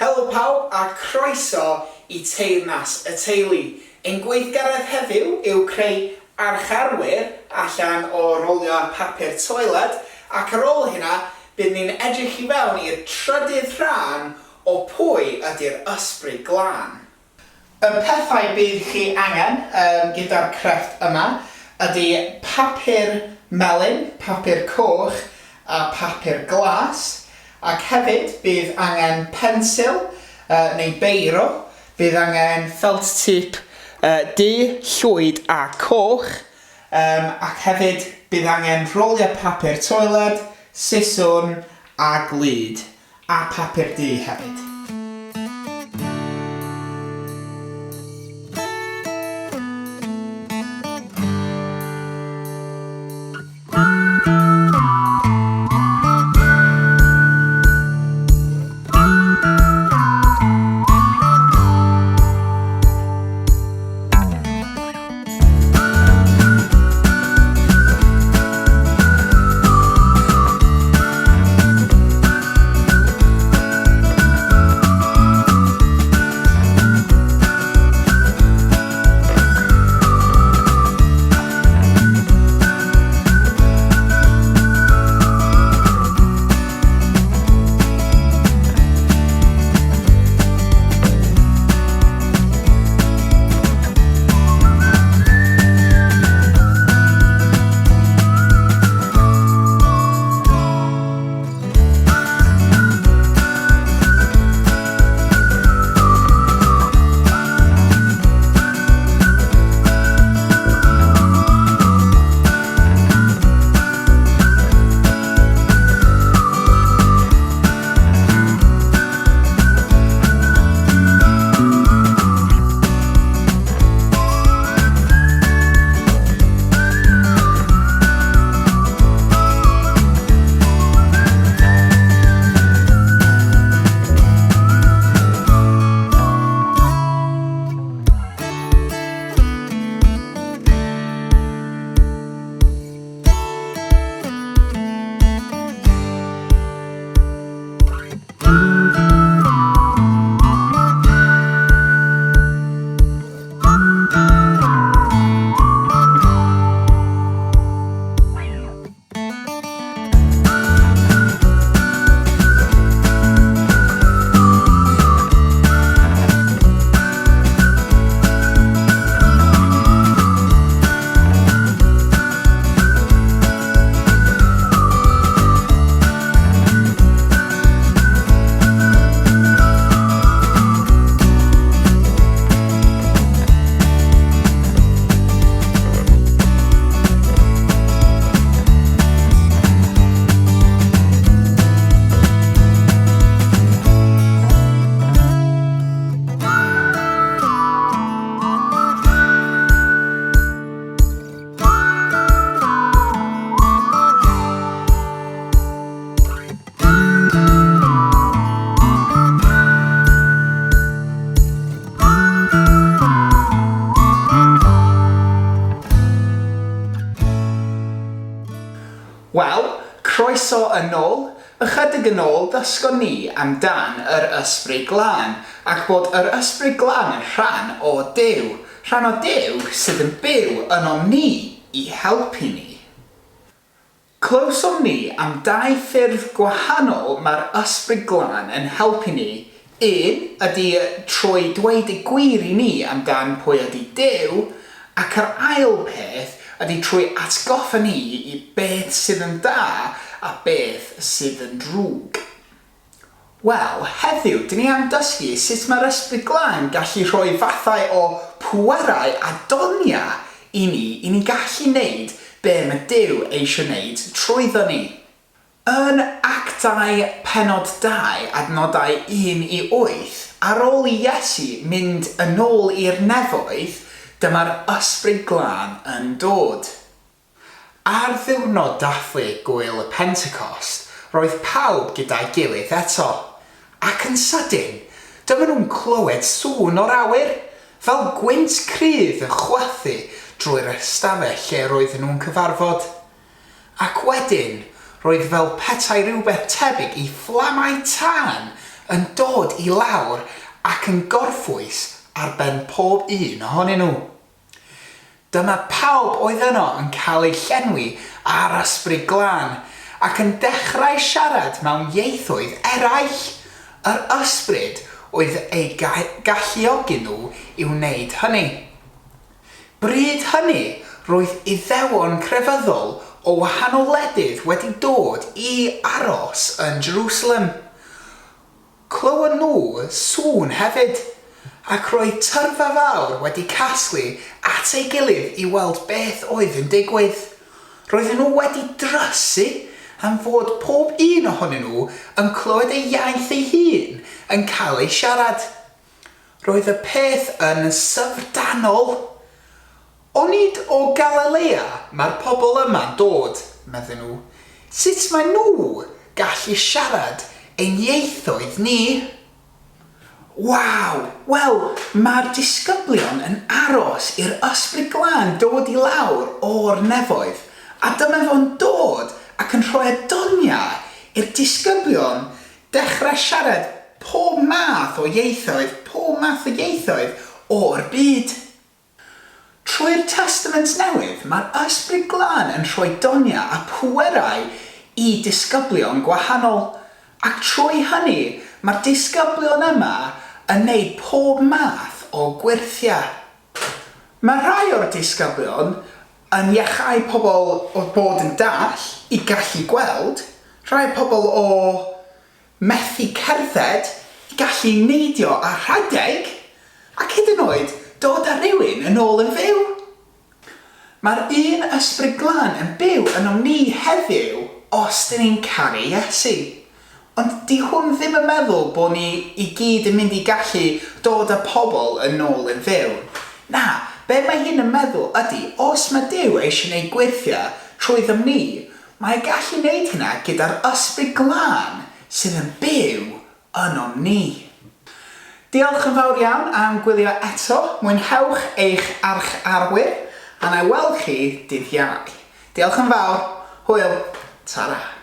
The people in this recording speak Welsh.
Helo pawb a croeso i Teyrnas y Teulu. Ein gweithgaredd heddiw yw creu archarwyr allan o rolio papur toiled ac ar ôl hynna bydd ni'n edrych i fewn i'r trydydd rhan o pwy ydy'r Ysbryd Glân. Y pethau bydd chi angen gyda'r crefft yma ydy papur melyn, papur coch a papur glas, ac hefyd bydd angen pensil neu beiro, bydd angen felt tip du, llwyd a coch, ac hefyd bydd angen rholiau papur toiled, siswrn a glud. A papur du hefyd. Wel, croeso yn ôl. Ychydig yn ôl ddysgon ni amdan yr Ysbryd Glân, ac bod yr Ysbryd Glân yn rhan o Duw, rhan o Duw sydd yn byw ynom ni i helpu ni. Clywsom ni am dau ffurf gwahanol mae'r Ysbryd Glân yn helpu ni, un ydy trwy dweud y gwir i ni amdan pwy ydy Duw, ac yr ail peth ydy trwy atgoffa ni i beth sydd yn dda a beth sydd yn drwg. Wel, heddiw, dyn ni am dysgu sut mae'r Ysbryd Glân gallu rhoi fathau o pwerau a doniau i ni i ni gallu neud be mae Duw eisiau neud trwyddo ni. Yn Actau pennod 2 adnodau 1 i 8, ar ôl i Iesu mynd yn ôl i'r nefoedd, dyma'r Ysbryd Glân yn dod. Ar ddiwrnod dathlu Gŵyl y Pentecost, roedd pawb gyda'i gilydd eto. Ac yn sydyn, dyma nhw'n clywed sŵn o'r awyr, fel gwynt cryf yn chwythu drwy'r ystafell lle roedden nhw'n cyfarfod. Ac wedyn, roedd fel petai rhywbeth tebyg i fflamau tân yn dod i lawr ac yn gorffwys ar ben pob un ohonyn nhw. Dyma pawb oedd yno yn cael eu llenwi â'r Ysbryd Glân ac yn dechrau siarad mewn ieithoedd eraill. Yr Ysbryd oedd eu galluogi nhw i wneud hynny. Bryd hynny, roedd Iddewon crefyddol o wahanol wledydd wedi dod i aros yn Jerusalem. Clywon nhw sŵn hefyd, ac roedd tyrfa fawr wedi casglu at ei gilydd i weld beth oedd yn digwydd. Roedden nhw wedi drysu am fod pob un ohonyn nhw yn clywed ei iaith ei hun yn cael ei siarad. Roedd y peth yn syfrdanol! Onid o Galilea mae'r pobl yma'n dod, medden nhw. Sut maen nhw gallu siarad ein ieithoedd ni? Waw! Wel, mae'r disgyblion yn aros i'r Ysbryd Glân dod i lawr o'r nefoedd, a dyma fo'n dod ac yn rhoi y doniau i'r disgyblion dechrau siarad pob math o ieithoedd, pob math o ieithoedd o'r byd. Trwy'r Testament Newydd, mae'r Ysbryd Glân yn rhoi doniau a phwerau i disgyblion gwahanol, ac trwy hynny, mae'r disgyblion yma yn neud pob math o gwyrthiau. Mae rhai o'r disgyblion yn iachau pobl o bod yn dall i gallu gweld, rhai pobl o methu cerdded, gallu neidio a rhedeg, ac hyd yn oed dod â rhywun yn ôl yn fyw. Mae'r un Ysbryd Glân yn byw ynom ni heddiw os dyn ni'n caru Iesu. Ond 'di hwn ddim yn meddwl bod ni i gyd yn mynd i gallu dod â pobl yn ôl yn fyw. Na, be mae hyn yn meddwl ydi os mae Duw eisiau neud gwyrthiau trwyddom ni, Mae gallu neud hynna gyda'r Ysbryd Glân sydd yn byw ynom ni. Diolch yn fawr iawn am gwylio eto, mwynhewch eich arch arwyr, a na i weld chi dydd Iau. Diolch yn fawr, hwyl, tara.